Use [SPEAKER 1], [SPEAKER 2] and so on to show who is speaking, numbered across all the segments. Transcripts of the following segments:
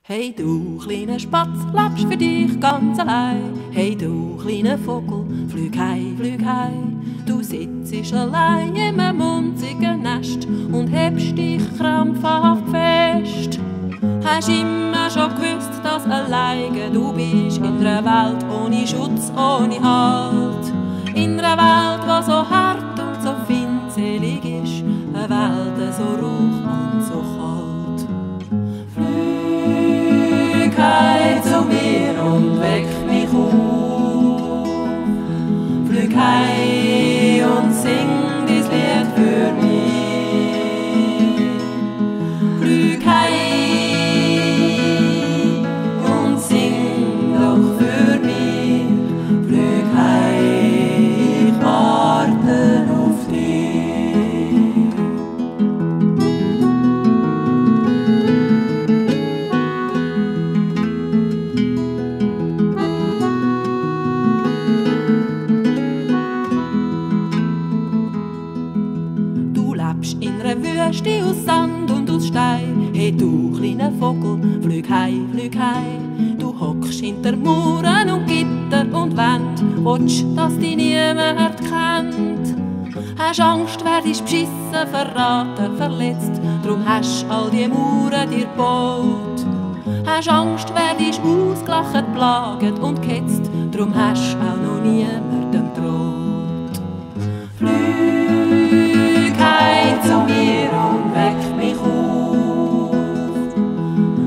[SPEAKER 1] Hey du kleiner Spatz, lebst für dich ganz allein. Hey du kleiner Vogel, flüg heim. Du sitzt allein in einem munzigen Nest und hebst dich krampfhaft fest. Hast immer schon gewusst, dass alleine du bist in einer Welt ohne Schutz, ohne Halt. In einer Welt, die so hart und so feindselig ist, eine Welt so rauch und so kalt. Flüg heim zu mir und weck mich auf. Flüg heim und sing dies Lied für mich. Flüg heim und sing doch für mich. Flüg heim, ich warte auf dich. Du lebst in einer Wüste aus Sand und aus Stein. Hey du kleiner Vogel, flüg heim. Du hockst hinter Mauern und Gitter und Wände, willst, dass dich niemand kennt. Hast Angst, werdest beschissen, verraten, verletzt, drum hast all die Mauern dir gebaut. Hast Angst, werdest ausgelacht, plaget und gehetzt, drum hast auch noch niemandem traut. Flüg heim zu mir und weck mich auf.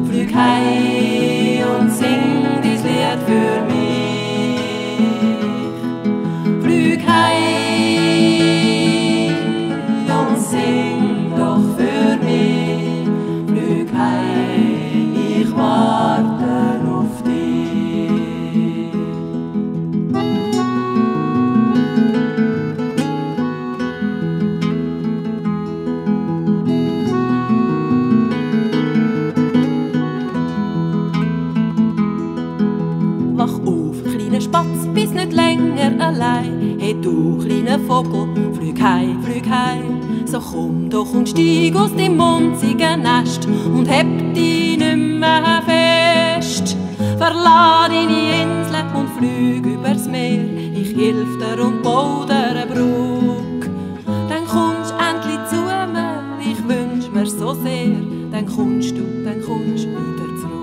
[SPEAKER 1] Flüg heim und sing dies Lied für mich. Flüg heim und sing doch für mich. Flüg heim, ich warte auf dich. Wach auf, kleiner Spatz, bist nicht länger allein. Hey du kleiner Vogel, flüg heim. So komm doch und steig aus dem munzigen Nest und heb dich nimmer fest. Verlass deine Insel und flüg übers Meer. Ich hilf dir und bau dir eine Brücke. Dann kommst endlich zu mir, ich wünsch mir so sehr. Dann kommst du wieder zurück.